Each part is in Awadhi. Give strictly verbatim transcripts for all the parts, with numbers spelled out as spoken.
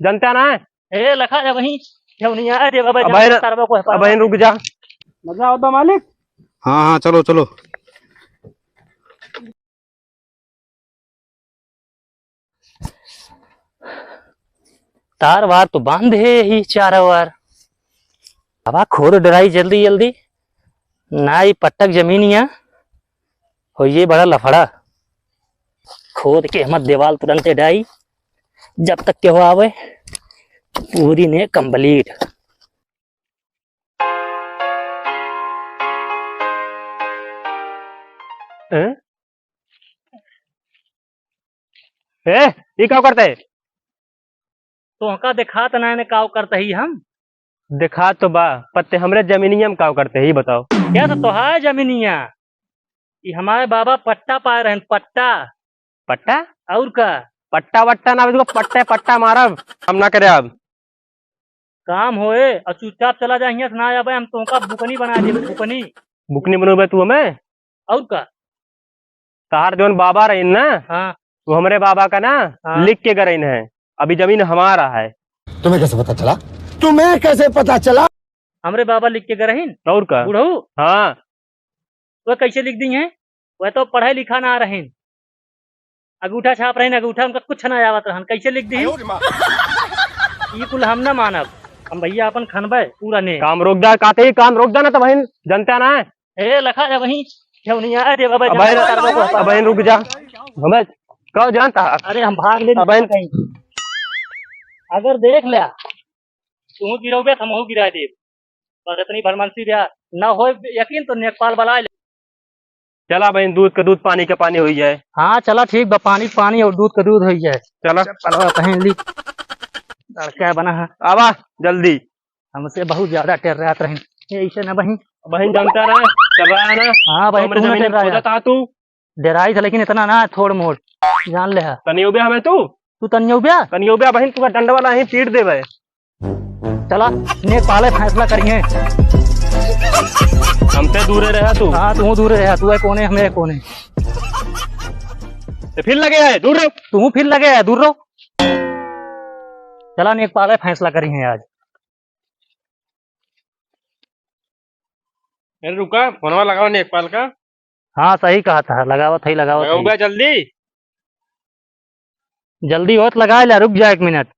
जनता ना है। ए, लखा जा वहीं, जौनिया रे बाबा, अब जा बहिन, तारवा को है, अब बहिन रुक जा। मजा आवता मालिक? हाँ, हाँ, चलो, चलो। तार वार तो बांध है ही चारों वार। अब खोद डराई जल्दी जल्दी, ना ई पट्टक जमीनिया हो, ये बड़ा लफड़ा। खोद के हम देवाल तुरंते डाई, जब तक केहू आवे, पूरी ने complete। हैं? ए, ई का करते? तोहका देखात ना ने काव करत ही हम? देखात तो बा, पर ते हमरे जमीनिया में काव करते ही बताओ। क्या तो तोहार जमीनिया? ई हमारे बाबा पट्टा पाए रहन, पट्टा। पट्टा? और का? पट्टा वट्टा ना, बिल्कुल पट्टे पट्टा मारब, हम ना करे अब। काम होए और चुपचाप चला जा, हियां से ना आवे, हम तोहका बुकनी बना देबे, बुकनी। बुकनी बनोबे तू हमें? और का? तहार जौन बाबा रहीन ना, हाँ। वो हमरे बाबा का ना हाँ। लिख के गरहीन है, अभी जमीन हमारा है। तुम्हें कैसे पता चला? तुम्हें कैसे पता चला? हमरे बाबा लिख के गरहीन? और का? बुढ़ऊ? हाँ। वो कैसे लिख दी हैं? वह तो पढ़े लिखा ना रहीन, अंगूठा छाप रहीन, अंगूठा उनका कुछ ना आवत रहन, कैसे लिख दी? आयो रे माँ। ई कुल हम ना मानब, हम भैया अपन खनबे पूरा ने। काम रोक जा, काते ही काम रोक जा ना, तो बहिन जनता ना है। ए, लखा जा वहीं, जौनिया रे बाबा, अब बहिन, जा, तारवा को हटा। अब बहिन रुक जा, हमें कब जानता है? अरे हम भाग ले अब बहिन कहीं। अगर देख लिया, तू गिरौबे, हमहू गिरा देब। बस इतनी भरमंसी बा, ना होए यकीन तो नेकपाल बलाए ले। चला बहिन, दूध का दूध, पानी का पानी होई जाए। हाँ, चला ठीक बा, पानी का पानी और दूध का दूध होई जाए। चला। चप्पलवा पहन ली, लड़का बना है। आवा जल्दी। हमसे बहुत ज्यादा टेर्रात रही। ये ऐसे ना बहिन। बहिन जानता ना, टेर्राया ना। हाँ बहिन, हमरे तू ना जमीन टेर्राया। खोदत आ तू। डेराई था, लेकिन इतना ना, थोड़ मोड़। जान ले है। तनियो बे हमें तू। तू तनियो बे? तनियो बे बहिन, तू डंडा वाला ही पीट देबे। चला, नेकपाले फैसला करिए। हमसे दूरे रहा तू। हाँ, तू दूरे रहा, तू है कोने, हमें है कोने। ते फिर लगे है, दूर रहो। तू फिर लगे है, दूर रहो। चला, नेकपाले फैसला करिए आज। अरे रुका, फोनवा लगाओ नेकपाल का। हाँ, सही कहा था, लगावत है, लगावत है। लगाओ बे जल्दी। जल्दी होत लगा ला, रुक जा एक मिनट।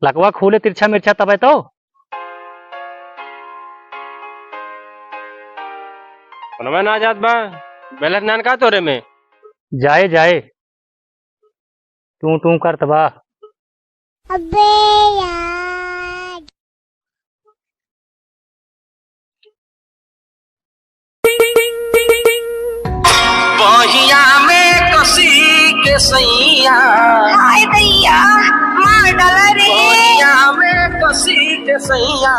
लकवा खोले तिरछा मिर्चा तबे तो। फोनवा ना जात बा, बैलेंस नान का तोरे में? जाए, जाए। टूं टूं करत बा। अबे यार। बहिया में कसी के सैया। हाय दैया, मार डाला रे। बहिया में कसी के सैया,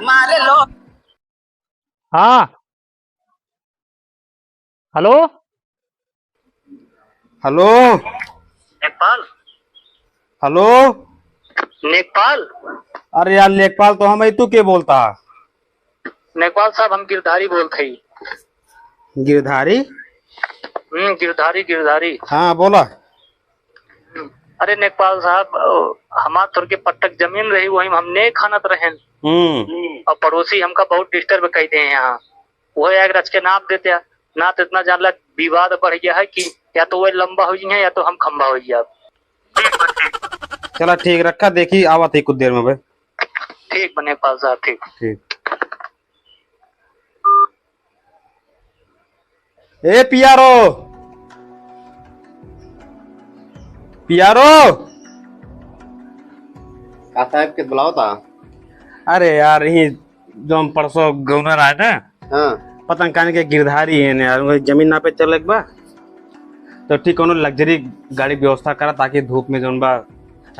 मारे लो। हाँ। हेलो? हेलो? नेकपाल? हेलो? नेकपाल? अरे यार, नेकपाल तो हम ही, तू के बोलता? नेकपाल साहब, हम गिरधारी बोलत हई। गिरधारी? हम्म, गिरधारी, गिरधारी। हाँ, बोला। अरे नेकपाल साहब, अ, हमार तोर के पट्टक जमीन रही, वही में हम नेक खनत रहेन। हम्म। और पड़ोसी हमका बहुत disturb कइ दे यहाँ। वो एक रच के नाप देते हैं, ना तो इतना जान ला विवाद बढ़ गया है कि या तो वो लंबा हो जाए या तो हम खंबा हो जाए। चला ठीक, रखा, देखी आवत है कुछ देर में बे। ठीक बा नेकपाल साहब, ठीक। ठीक। ए पियारो, पियारो। का साहब के बुलाओ था? अरे यार, यही जो हम परसों गौनर आए ना, हाँ। पता न काहे के गिरधारी है ना यार, उनके जमीन नापे चले के बा, तो ठीक कोनो luxury गाड़ी व्यवस्था करा, ताकि धूप में जौन बा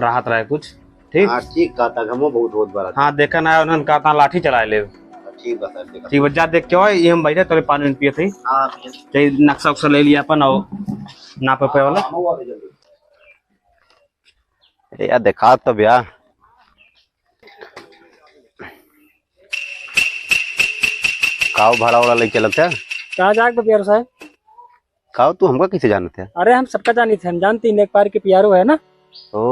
राहत रहे कुछ। ठीक? हाँ, ठीक कहा था, घमो बहुत होत बा। हाँ, देखा ना, उन्हन कहा था लाठी चलाए ले। ठीक बा सर, देखा। ठीक बा, जा देख के आओ, ये हम बैठे तोरे पानी उनी पियत हई। हाँ, पियत। चाहे नक्शा उक्शा ले लिया अपन और नापे पे वाला। हाँ, हम आ गए जल्दी। ए, यार, देखा तो भैया। काव भाड़ा वाला लेके चलत है? कहाँ जाके बा पियारो साहब? काव, तू हमका कैसे जानत है? अरे, हम सबका जानित है, हम जानती नेकपाल के पियारो है ना। ओ,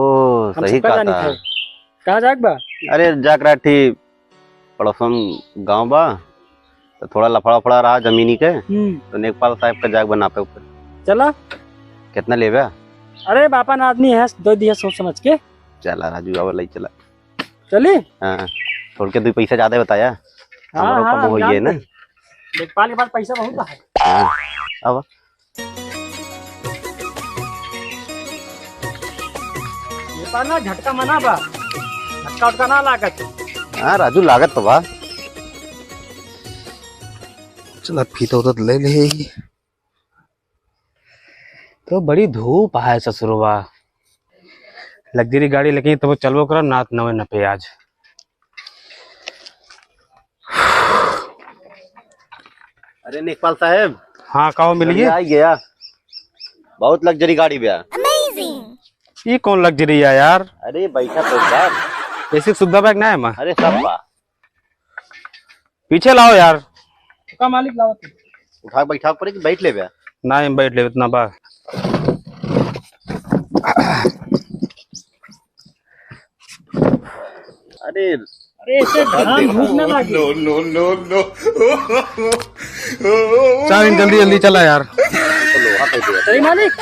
हम सही सबका कहा जानित था। है। कहाँ जाक बा? अरे, जाक रहा थी पड़ोसन गाँव बा, तो थोड़ा लफड़ा उफड़ा रहा जमीनी के, हम्म। तो लेखपाल साहब का जाक बा नापे ऊपर। चला। कितना लेबे? अरे, बापन आदमी है, दे दिया सोच समझ के। चला राजू, आवा, लई चला। चली? हाँ, थोड़ के दो पैसा ज्यादा बताया। हाँ, हमारो हाँ, कम हम हो गए ना। जानते हैं। लेखपाल के पास पैसा बहुत है। हाँ, अब ये पाना झटका मना बा, झटका उटका ना लागत। हाँ राजू, लागत तो बा। चला, फीता उता तो ले ले ही। तो बड़ी धूप है ससुरवा। लग्जरी गाड़ी लेके तब चलबो करब, नात नवे नपे आज। अरे लेखपाल साहब। हाँ, कहो मिल गई? आ गया। बहुत लग्जरी गाड़ी बा। ई कौन लग्जरी है यार? अरे बैठा तो एक बार। एसी सुविधा बैग ना है माँ? अरे सब बा। पीछे लाओ यार। का मालिक लाओ तू। उठा के बैठा पड़े कि बैठ लेबे? ना, हम बैठ लेबे, इतना बा। अरे, अरे, ऐसे घाम धूप ना लागे। No, no, no, no। चल, जल्दी, जल्दी चला यार। तो लोहा कह दिया। सही मालिक?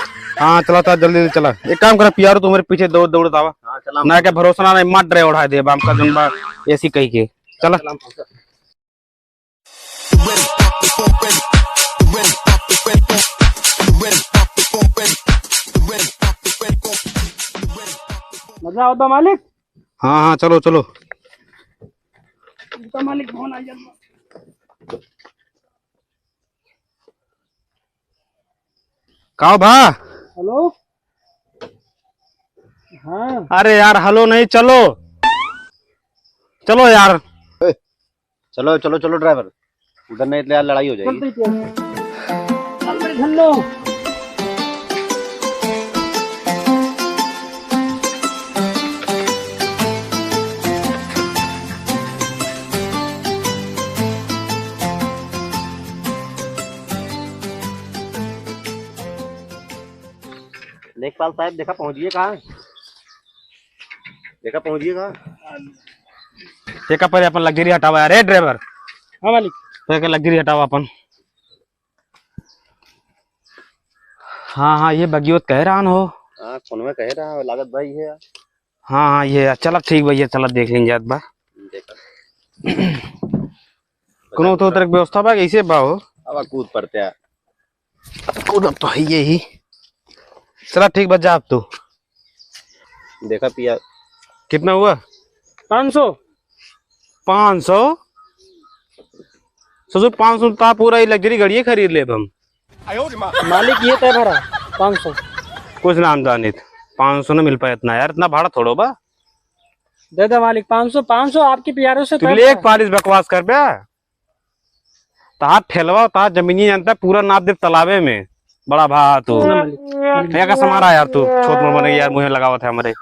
हाँ, चला, चला, जल्दी, जल्दी चला। एक काम करा, पियारो, तू हमारे पीछे दौड़, दौड़ आवा। हाँ, चला। ना के भरोसा ना, ना, मत ड्राइवर उठा दे, बाम का जन बा, एसी कही के। चला। चला, हम पहुंचा। मजा आवता मालिक? हाँ, हाँ, चलो, चलो। आवता मालिक, फोन आ जाता। का भा? हेलो। हाँ। अरे यार, हेलो नहीं, चलो, चलो यार। चलो, चलो, चलो ड्राइवर, उधर नहीं तो यार लड़ाई हो जाएगी। चलते क्या? चल बे धन्नो। लेखपाल साहब, देखा पहुंच गए कहाँ? देखा पहुंच गए कहाँ? देखा पहले अपन लग्जरी हटावा यार, ए ड्राइवर। हाँ मालिक। पहले लग्जरी हटावा अपन। हाँ, हाँ, ये बगियोत कह रहा हो। हाँ, फोन में कह रहा हो, लागत भाई है यार। हाँ, हाँ, ये चला ठीक भैया, चला देख लेंगे जात बा। देखा। कोनो तो उधर व्यवस्था बा, कैसे बा हो? अब कूद पड़ते हैं। कूदब तो है यही। चला ठीक बा, जा अब तू। देखा पिया। कितना हुआ? पाँच सौ। पाँच सौ? ससुर, पाँच सौ ता पूरा ये लग्जरी गाड़िए खरीद लेब हम। मालिक, ये तय भरा, पाँच सौ। कुछ नाम दानित, पाँच सौ न मिल पाए इतना यार, इतना भाड़ा थोड़ो बा। दे दे मालिक, पाँच सौ, पाँच सौ आपकी प्यारों से तू तय लेख भरा। पालिस बकवास कर बे। तहार ठेलवा, तहार जमीनी जनता पूरा नाप दे तालाबे में। बड़ा भा तू। ना मालिक। भैया का समारा यार तू, छोट मोट बने यार, मुँहे लगावत है हमारे।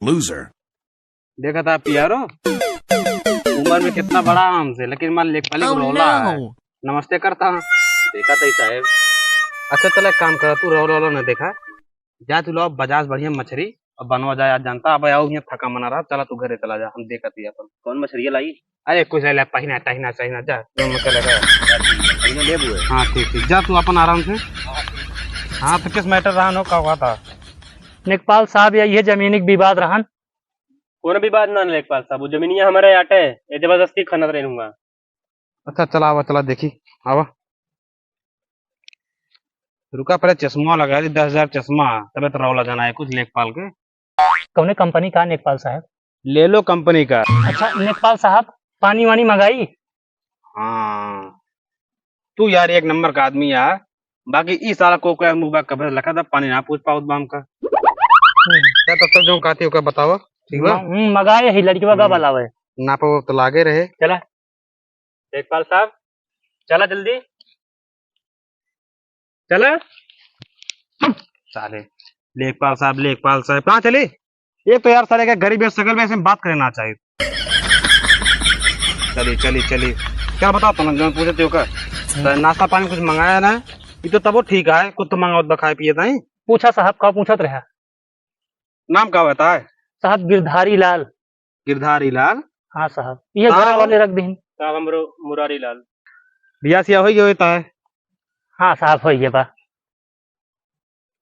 Loser। देखा था पियारो, उम्र में कितना बड़ा हमसे, लेकिन मार लेखपाल के Oh, रोला है। No। नमस्ते करता हूँ। देखा था साहेब। अच्छा चल एक काम करा, तू रोला रोला न देखा, जा तू लाओ बाजार से बढ़िया मछरी और बनवा जाए, आज जानता अब आओ यहाँ थका मना रहा, चला तू घरे चला जा, हम देखा थी अपन। कौन मछरिया लाई? अरे कुछ ले, पहिना टहिना सहिना, जा, जो में चले गए। पहिना लेबू है? हाँ ठीक ठीक, जा तू अपन आराम से। हाँ तो किस मैटर रहा नो, का हुआ था? लेखपाल साहब, यही है जमीनी के विवाद रहन। कौन विवाद ना लेखपाल साहब, वो जमीनिया हमारे आटे, ये जबरदस्ती खनत रहूंगा। अच्छा चला आवा, चला देखी, आवा। रुका पहले चश्मा लगा ली, दस हजार चश्मा, तबे तो रौला जाना है कुछ लेखपाल के। कौने कंपनी का लेखपाल साहब? ले लो कंपनी का। अच्छा लेखपाल साहब, पानी वानी मंगाई? हाँ, तू यार एक नंबर का आदमी यार, बाकी ई साला को क्या मुंह बा कबरे लखा था, पानी ना पूछ पावत बा हमका। हम्म। क्या तब तक जो कहती हो क्या बताओ, ठीक बा? हम्म, मंगाए ही लड़की बा का हम्म। बलावे। नापो तो लागे रहे। चला। लेखपाल साहब, चला जल्दी। चला। साले, लेखपाल साहब, लेखपाल साहब, कहाँ चली? एक तो यार साले के गरीब है, सकल में ऐसे बात करे ना चाहिए। चली, चली, चली। क्या बताओ तुम, जो पूछते हो का? तो नाश्ता पानी कुछ मंगाया ना? ई तो तबो ठीक है, कुछ तो मंगावत बा खाए पिए ताई। पूछा साहब, का पूछत रहा? नाम का बताए? साहब, गिरधारी लाल। गिरधारी लाल? हाँ साहब, ये साहब? घर वाले रख दीन। साहब, हमरो मुरारी लाल। बियाह सियाह होइ गयो होता है? हाँ साहब, होइ गया बा।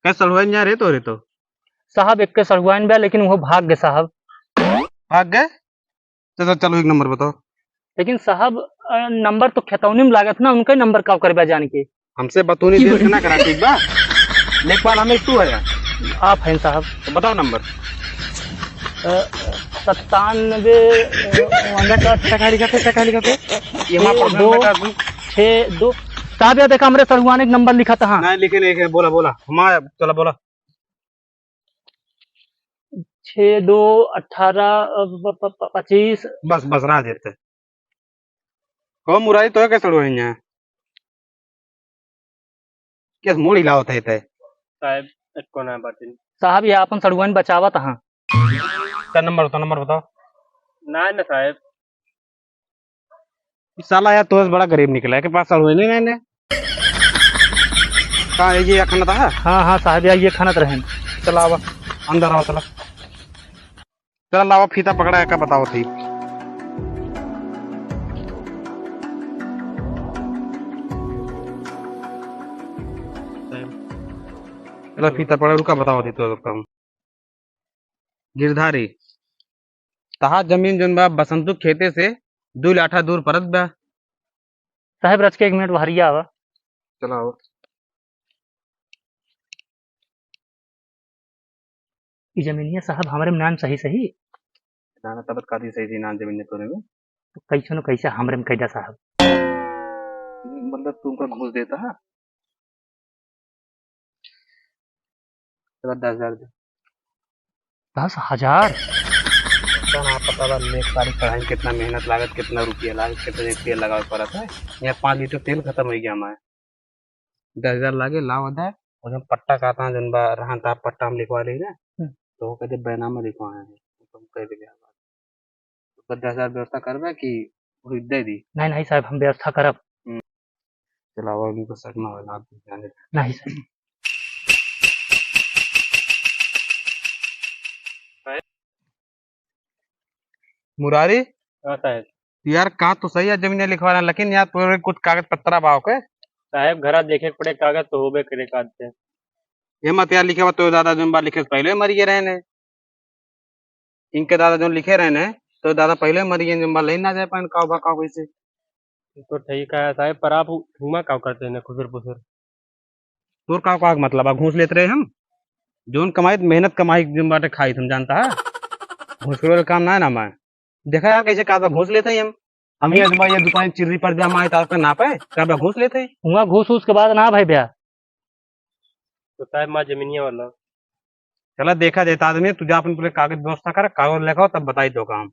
कै सड़ुआइन यहाँ रहे तो रहे तो? साहब, एक के सड़ुआइन बा, लेकिन वो भाग गए साहब। भाग गए? चलो, चलो, एक नंबर बताओ। लेकिन साहब, अ, नंबर तो खेतौनी में लागत ना, उनका ही नंबर का करबा जान के। हमसे बतूनी देर से ना करा, ठीक बा? लेखपाल हमें तू है। आप हैं साहब। तो बताओ नंबर। अ, सत्तानबे, अ, टका लिखा थे, टका लिखा थे। ये हमारा छः personal दो, बेटा, तू। छः दो। साहब, या देखा, हमरे सड़ुआने के नंबर लिखा था, हाँ। नहीं, लिखे नहीं, लिखे, बोला, बोला। हमारा, चला, बोला। छः दो अठारह, अ, प-, प-, प-, पच्चीस। बस, बस, रह देते। कहो मुरारी, तो कैसे लोग हैं यहाँ? कैसे मूड़ हिलावत है तै? साहब, एको ना बाटिन। साहब, ये आपन सड़ुआइन बचावत हाँ। तो नंबर बताओ, नंबर बताओ। ना, ना साहब। साला यार, तोस बड़ा गरीब निकला है, के पास सालू नहीं रहने। कहाँ है ये खाना था? हाँ, हाँ साहब, यार ये खाना तो रहें। चला आवा, अंदर आवा, चला। चला लावा, फीता पकड़ा है, का बताओ थी। चला फीता पकड़ा, रुका, बताओ थी तो काम। गिरधारी, तहार जमीन जौन बा बसंतू खेते से दू लाठा दूर परत बा। साहेब, रच के एक मिनट बहरिया आवा। चला आओ। ई जमीनिया साहब हमरे में नान सही सही? ना, ना, तब का दी सही सही नान जमीनिया तोरे में? तो कैसे न कैसे हमरे में कैदा साहब। मतलब तू उनका घूस देता है? चला दस हजार दे। दस हजार? पता ना, पता बा, लेख तारीख पढ़ाई में कितना मेहनत लागत, कितना रुपया लागत, कितना रुपया लगावे पड़त है। यहाँ पाँच लीटर तेल खत्म हो गया हमारे। दस हजार लागे, लावा दे, और जौन पट्टा कहता है, जौन बा, रहन था पट्टा हम लिखवा ले ना, हम्म। तो वो कहते बैनामा लिखवाए हैं, तो हम कह देंगे। तो दस हजार व्यवस्था करबे कि वही दे दी? नहीं, नहीं साहब, हम व्यवस्था करब। हम्म। चलाओ, अभी को शक ना होला, आप जाने। नहीं सर। मुरारी? हाँ साहेब। यार, कहा तो सही है, जमीन लिखवा रहा है, लेकिन यार, तोरे कुछ कागज पत्रा बा ओके? साहेब, घरा देखे के पड़े, कागज तो होबे करे कागज से। ये मत यार, लिखे बा तो दादा जौन बा लिखे से पहले मर गए रहे ने। इनके दादा जौन लिखे रहे ने, तो दादा पहले मर गए, जौन बा ले ना जाए पाएन, का बा, का कैसे? तो ठीक है साहेब, पर आप हुआँ का करते हैं खुसुर फुसुर? तोर का, का मतलब बा, घूस लेत रहे हम? जौन कमाई, मेहनत कमाई जौन बाटे खाई, तुम जानता है? घूस के वाला काम ना है ना मैं। देखा यार, कैसे का बा, घूस लेते हैं हम। हम ये, ये दुकान चिर्री पर जा, माए तार पे ना पाए, का बा, घूस लेते हैं। हुआँ घूस, उसके बाद ना भाई भैया। तो साहेब, माँ जमीनिया वाला। चला देखा देता आदमी, तू जा अपन पूरे कागज व्यवस्था कर, कागज लेकर आओ, तब बताई तो काम।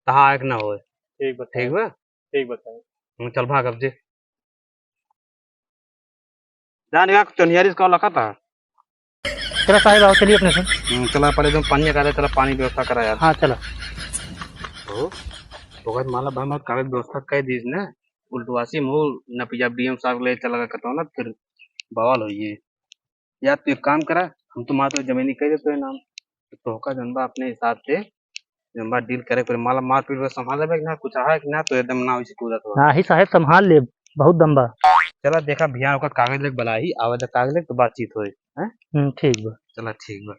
तहाँ आए के ना होए। ठीक बा ठीक साहेब। बा? ठीक बा साहेब। हम्म, चल भाग अब जे। जान यार, चनियारी से का लखा था? चला साहेब, आओ, चलिए अपने से। हम्म, चला पहले तुम पानी का दे, चला पानी व्यवस्था करा यार। हाँ, चला। ओ, तो माला भाई मत कागज व्यवस्था कर दीस ना, उल्टवासी मूल न पिया डीएम साहब ले चला के कटो ना, फिर बवाल होइए। यार, तू एक काम करा, हम तुम्हारे तो जमीनी कह देते हैं नाम, तो तोहका जौन बा अपने हिसाब से जौन बा डील करे, फिर माला मारपीट बा, संभाल लेबे कि ना, कुछ है कि ना, तो एकदम ना वैसे कूदत हो। हाँ ही साहेब, संभाल ले, बहुत दम बा। चला देखा भैया, ओकर कागज लेके बुलाई, आवे तो कागज लेके तो बातचीत होई, हैं? हम्म, ठीक बा। चला ठीक बा।